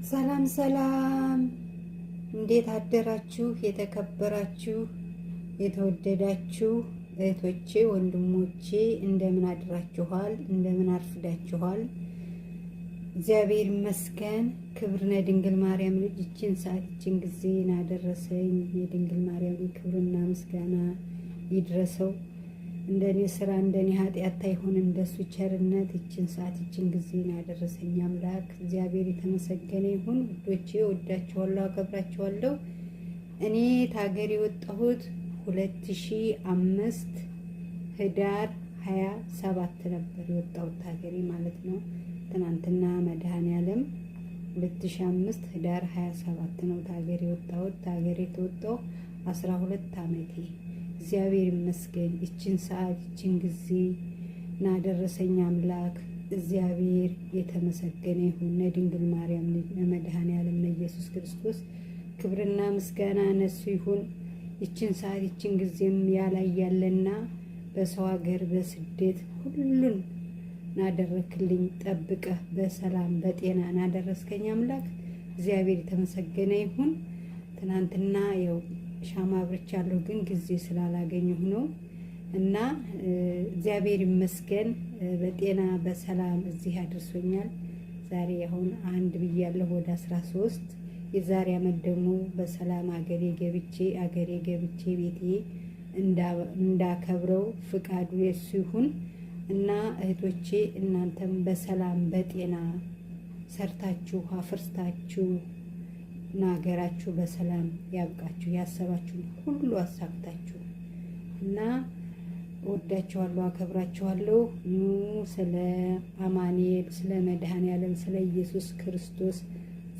ሰላም ሰላም፣ እንዴት አደራችሁ? የተከበራችሁ የተወደዳችሁ እህቶቼ ወንድሞቼ፣ እንደምን አድራችኋል? እንደምን አርፍዳችኋል? እግዚአብሔር ይመስገን። ክብርነ ድንግል ማርያም ልጅ ይችን ሰዓት ይችን ጊዜ ናደረሰኝ። የድንግል ማርያም ክብርና ምስጋና ይድረሰው። እንደኔ ስራ እንደኔ ኃጢአት አይሆን እንደሱ ቸርነት ይችን ሰዓት ይችን ጊዜ ያደረሰኝ አምላክ እግዚአብሔር የተመሰገነ ይሁን። ውዶቼ ወዳችኋለሁ፣ አከብራችኋለሁ። እኔ ታገር የወጣሁት 2005 ህዳር 27 ነበር የወጣሁት ታገሬ ማለት ነው። ትናንትና መድኃኔዓለም 2005 ህዳር 27 ነው ታገሬ የወጣሁት። ታገሬ የተወጣሁ 12 ዓመቴ። እግዚአብሔር ይመስገን። ይችን ሰዓት ይችን ጊዜ ናደረሰኝ አምላክ እግዚአብሔር የተመሰገነ ይሁን። ለድንግል ማርያም ልጅ ለመድኃኔዓለም ለኢየሱስ ክርስቶስ ክብርና ምስጋና ነሱ ይሁን። ይችን ሰዓት ይችን ጊዜም ያላያለና በሰው ሀገር በስደት ሁሉን ናደረክልኝ ጠብቀህ በሰላም በጤና ናደረስከኝ አምላክ እግዚአብሔር የተመሰገነ ይሁን። ትናንትና ያው ሻማ አብርቻለሁ፣ ግን ጊዜ ስላላገኘሁ ነው እና እግዚአብሔር ይመስገን በጤና በሰላም እዚህ አድርሶኛል። ዛሬ አሁን አንድ ብያለሁ ወደ 13። የዛሬ አመት ደግሞ በሰላም አገሬ ገብቼ ቤቴ እንዳከብረው ፍቃዱ የሱ ይሁን እና እህቶቼ እናንተም በሰላም በጤና ሰርታችሁ አፍርስታችሁ እና ሀገራችሁ በሰላም ያብቃችሁ፣ ያሰባችሁን ሁሉ አሳክታችሁ እና እወዳችኋለሁ፣ አከብራችኋለሁ። ኑ ስለ አማኑኤል፣ ስለ መድኃኔዓለም፣ ስለ ኢየሱስ ክርስቶስ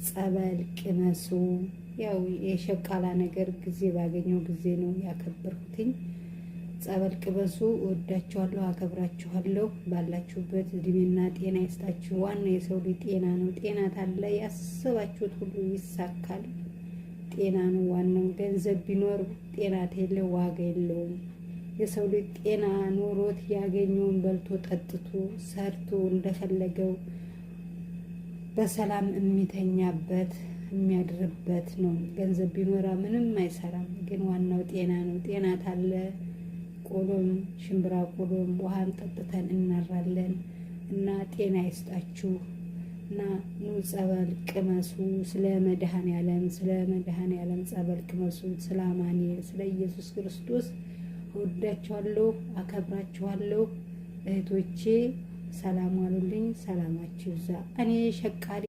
ጸበል ቅመሱ። ያው የሸቃላ ነገር ጊዜ ባገኘው ጊዜ ነው ያከበርኩትኝ። ጸበል ቅመሱ። እወዳችኋለሁ፣ አከብራችኋለሁ። ባላችሁበት እድሜና ጤና ይስጣችሁ። ዋና የሰው ልጅ ጤና ነው። ጤና ታለ ያሰባችሁት ሁሉ ይሳካል። ጤና ነው ዋናው። ገንዘብ ቢኖር ጤና የለ ዋጋ የለውም። የሰው ልጅ ጤና ኖሮት ያገኘውን በልቶ ጠጥቶ ሰርቶ እንደፈለገው በሰላም የሚተኛበት የሚያድርበት ነው። ገንዘብ ቢኖራ ምንም አይሰራም። ግን ዋናው ጤና ነው። ጤና ታለ ቆሎም ሽምብራ ቆሎም ውሃን ጠጥተን እናራለን። እና ጤና ይስጣችሁ እና ኑ ጸበል ቅመሱ። ስለ መድኃኔዓለም ስለ መድኃኔዓለም ጸበል ቅመሱ። ስለ አማኑኤል ስለ ኢየሱስ ክርስቶስ እወዳችኋለሁ፣ አከብራችኋለሁ። እህቶቼ ሰላም ዋሉልኝ። ሰላማችሁ ይብዛ። እኔ ሸቃሊ